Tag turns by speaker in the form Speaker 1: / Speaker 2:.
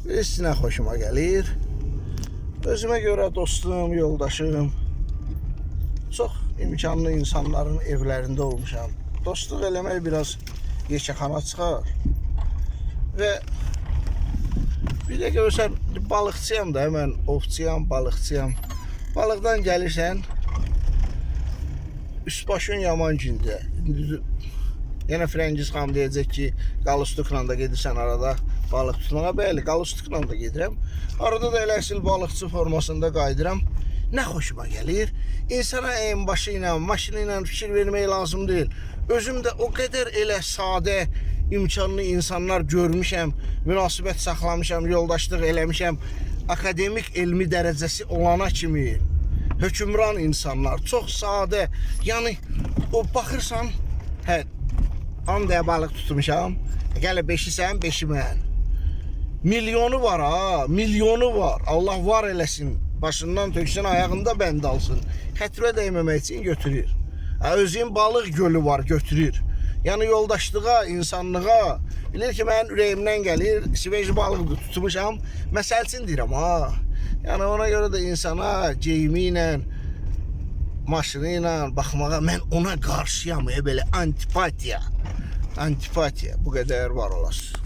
Speaker 1: Bilirsiniz nə xoşuma gəlir? Özümə görə dostum, yoldaşım, çox imkanlı insanların evlərində olmuşam. Dostluq eləmək biraz yekəxana çıxar. Və bir də görürsən, balıqçıyam da, mən ovçuyam, balıqçıyam. Balıqdan gəlirsən, üst başın yaman gündə. Yenə Frəngiz xan deyəcək ki, qalustukla da gedirsən arada balıq tutmağa. Bəli, qalustukla da gedirəm. Arada da elə əsl balıqçı formasında qayıdıram. Nə xoşuma gəlir? İnsana əyin başı ilə, maşını ilə fikir vermək lazım deyil. Özüm də o qədər elə sadə, imkanlı insanlar görmüşəm, münasibət saxlamışam, yoldaşlıq eləmişəm. Akademik elmi dərəcəsi olana kimi hökmran insanlar, çox sadə. Yəni o baxırsan, hə, 10 dəyə balıq tutmuşam. Gələ 5-i sən, 5-i mən. Milyonu var ha, milyonu var. Allah var eləsin. Başından töksün, ayağında bənd alsın. Xətrə dəyməmək üçün götürür. Ha, özün balıq gölü var, götürür. Yəni yoldaşlığa, insanlığa bilir ki, mənim ürəyimdən gəlir, sveji balıq tutmuşam. Məsəl üçün deyirəm ha. Yəni ona görə də insana geyimi ilə, maşını ilə baxmağa mən ona qarşıyam, belə antipatiya. Antipatiya bu qədər var olasın.